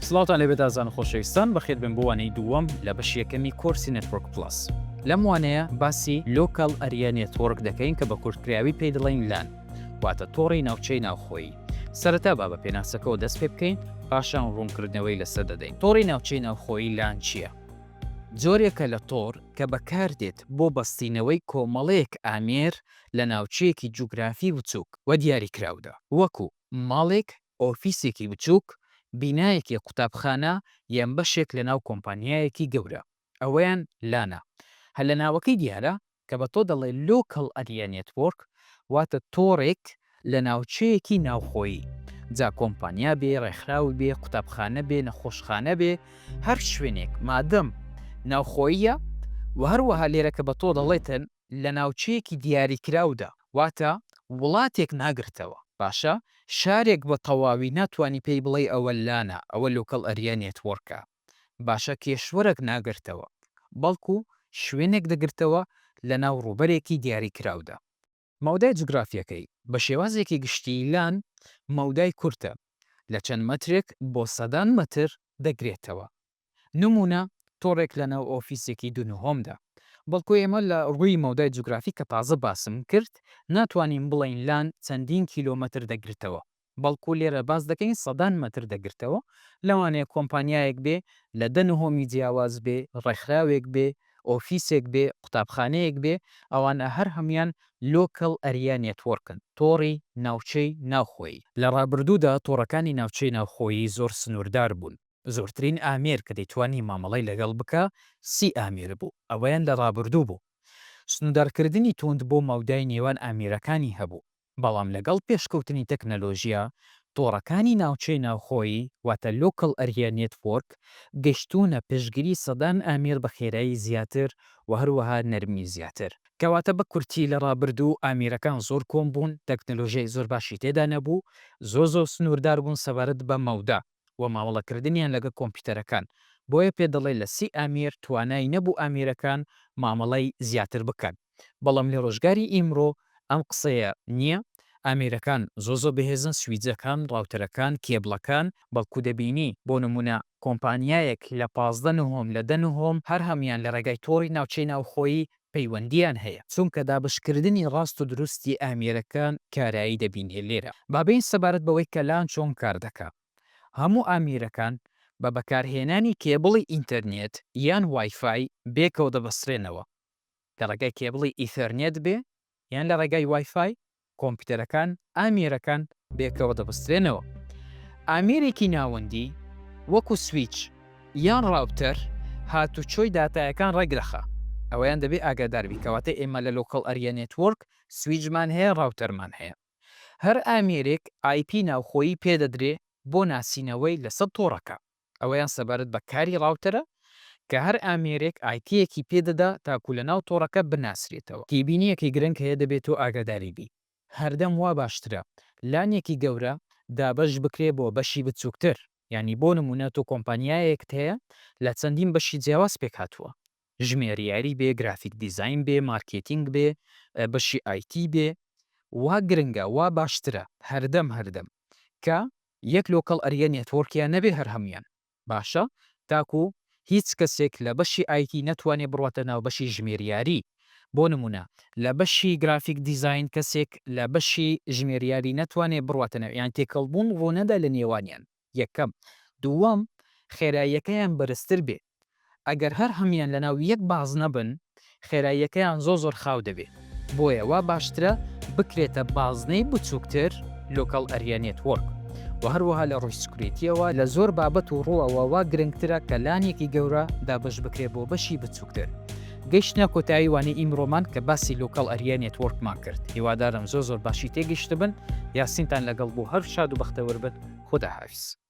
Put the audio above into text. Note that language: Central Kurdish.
سڵاوتان لێبێت ئازان و خۆشەویستان بەخێر بێن بۆ وانەی دووەم لە بەشی یەکەمی کۆرسی Network Plus. لەم وانەیە باسی Local Area Network دەکەین کە بە کورتکراوی پێی دەڵێین LAN واتە تۆڕی ناوچەی ناوخۆیی. سەرەتا با بە پێناسەکەوە دەست پێ بکەین پاشان ڕوونکردنەوەی لەسەر دەدەین. تۆڕی ناوچەی ناوخۆیی LAN چییە؟ جۆرێکە لە تۆڕ کە بەکاردێت بۆ بەستینەوەی کۆمەڵەیەک ئامێر لە ناوچەیەکی جوگرافی بچووک و دیاریکراودا وەکو ماڵێک، ئۆفیسێکی بچووک، بینایەکی قوتابخانە یان بەشێک لەناو کۆمپانیایەکی گەورە. ئەوەیان LAN ە. هەر لە ناوەکەی دیارە کە بە تۆ دەڵێ Local Area Network واتە تۆڕێک لە ناوچەیەکی ناوخۆیی، جا کۆمپانیا بێ، ڕێکخراو بێ، قوتابخانە بێ، نەخۆشخانە بێ، هەر شوێنێک مادەم ناوخۆییە و هەروەها لێرە کە بە تۆ دەڵێتن لە ناوچەیەکی دیاریکراودا واتە وڵاتێک ناگرتەوە باشە شارێک بە تەواوی ناتوانی پێی بڵێی ئەوە LAN ە ئەوە Local Area Network ە باشە کێشوەرەک ناگرتەوە بەڵکو شوێنێک دەگرتەوە لە ناو ڕووبەرێکی دیاریکراودا. مەودای جوگرافیەکەی، بە شێوازێکی گشتی LAN مەودای کورتە، لە چەند مەترێک بۆ سەدان مەتر دەگرێتەوە. نموونە، تۆڕێک لە ناو ئۆفیسێکی دوو نهۆمدا. بەڵکو ئێمە لە ڕووی مەودای جوگرافی کە تازە باسم کرد، ناتوانین بڵێین LAN چەندین کیلۆمەتر دەگرتەوە. بەڵکو لێرە باس دەکەین سەدان مەتر دەگرتەوە، لەوانەیە کۆمپانیایەک بێ لە دە نهۆمی جیاواز بێ، ڕێکخراوێک بێ، ئۆفیسێک بێ، قوتابخانەیەک بێ، ئەوانە هەر هەموویان Local Area Network ن، تۆڕی ناوچەی ناوخۆیی. لە ڕابردوودا تۆڕەکانی ناوچەی ناوخۆیی زۆر سنووردار بوون، زۆرترین ئامێر کە دەیتوانی مامەڵەی لەگەڵ بکا سی ئامێر بوو، ئەوەیان لە ڕابردوو بوو. سنووردارکردنی توند بۆ مەودای نێوان ئامێرەکانی هەبوو. بەڵام لەگەڵ پێشکەوتنی تەکنەلۆژیا، تۆڕەکانی ناوچەی ناوخۆیی واتە Local Area Network گەشتوونە پشتگیری سەدان ئامێر بە خێرایی زیاتر و هەروەها نەرمی زیاتر. کەواتە بە کورتی لە ڕابردوو ئامێرەکان زۆر کۆن بوون، تەکنەلۆژیای زۆر باشی تێدا نەبوو، زۆر زۆر سنووردار بوون سەبارەت بە مەودا و مامەڵەکردنیان لەگەڵ کۆمپیوتەرەکان، بۆیە پێ دەڵێ لە سی ئامێر توانای نەبوو ئامێرەکان مامەڵەی زیاتر بکەن. بەڵام لە ڕۆژگاری ئیمڕۆ ئەم قسەیە نییە، ئامێرەکان زۆر زۆر بەهێزن، سویجەکان، ڕاوتەرەکان، کێبڵەکان، بەڵکو دەبینی بۆ نمونە کۆمپانیایەک لە 15 نهۆم لە دە نهۆم هەر هەموویان لە ڕێگای تۆڕی ناوچەی ناوخۆیی پەیوەندییان هەیە، چونکە دابەشکردنی ڕاست و دروستی ئامێرەکان کارایی دەبینێ لێرە. با بێین سەبارەت بەوەی کە LAN چۆن کار دەکا. هەموو ئامێرەکان بە بەکارهێنانی کێبڵی ئینتەرنێت یان WiFi بێکەوە دەبەسترێنەوە. لە ڕێگای کێبڵی Ethernet بێ یان لە ڕێگای WiFi کۆمپیوتەرەکان ئامێرەکان بێکەوە دەبەسترێنەوە. ئامێرێکی ناوەندی وەکو سویچ یان router هاتوچۆی داتایەکان ڕێکدەخا. ئەوەیان دەبێ ئاگادار بی کەواتە ئێمە لە Local Area Network سویچمان هەیە router مان هەیە. هەر ئامێرێک IP ناوخۆیی پێدەدرێ بۆ ناسینەوەی لەسەر تۆڕەکە. ئەوەیان سەبارەت بە کاری router ە کە هەر ئامێرێک IP یەکی پێ دەدا تاکو لە ناو تۆڕەکە بناسرێتەوە. تێبینیەکی گرنگ هەیە دەبێ تۆ ئاگاداری بی. هەردەم وا باشترە LAN ێکی گەورە دابەش بکرێ بۆ بەشی بچوکتر. یانی بۆ نمونە تۆ کۆمپانیایەکت هەیە لە چەندین بەشی جیاواز پێکهاتووە. ژمێریاری بێ، graphic design بێ، مارکێتینگ بێ، بەشی IT بێ. وا گرنگە وا باشترە هەردەم هەردەم کە یەک Local Area Network یان نەبێ هەر هەموویان باشە تاکو هیچ کەسێک لە بەشی IT نەتوانێ بڕواتە ناو بەشی ژمێریاری بۆ نمونە لە بەشی graphic design کەسێک لە بەشی ژمێریاری نەتوانێ بڕواتە ناو یان تێکەڵ بوون ڕوونەدا لە نێوانیان یەکەم دووەم خێراییەکەیان بەرزتر بێ ئەگەر هەر هەموویان لەناو یەک بازنە بن خێراییەکەیان زۆر زۆر خاو دەبێ بۆیە وا باشترە بکرێتە بازنەی بچووکتر Local Area Network و هەروەها لە ڕووی security یەوە لە زۆر بابەت و ڕووەوە وا گرنگترە کە LAN ێکی گەورە دابەش بکرێ بۆ بەشی بچووکتر. گەیشتنە کۆتایی وانەی ئیمڕۆمان کە باسی Local Area Network مان کرد هیوادارم زۆر زۆر باشی تێگەیشتبن یاسینتان لەگەڵ بوو هەر شاد و بەختەوەر بن خودا حافیز.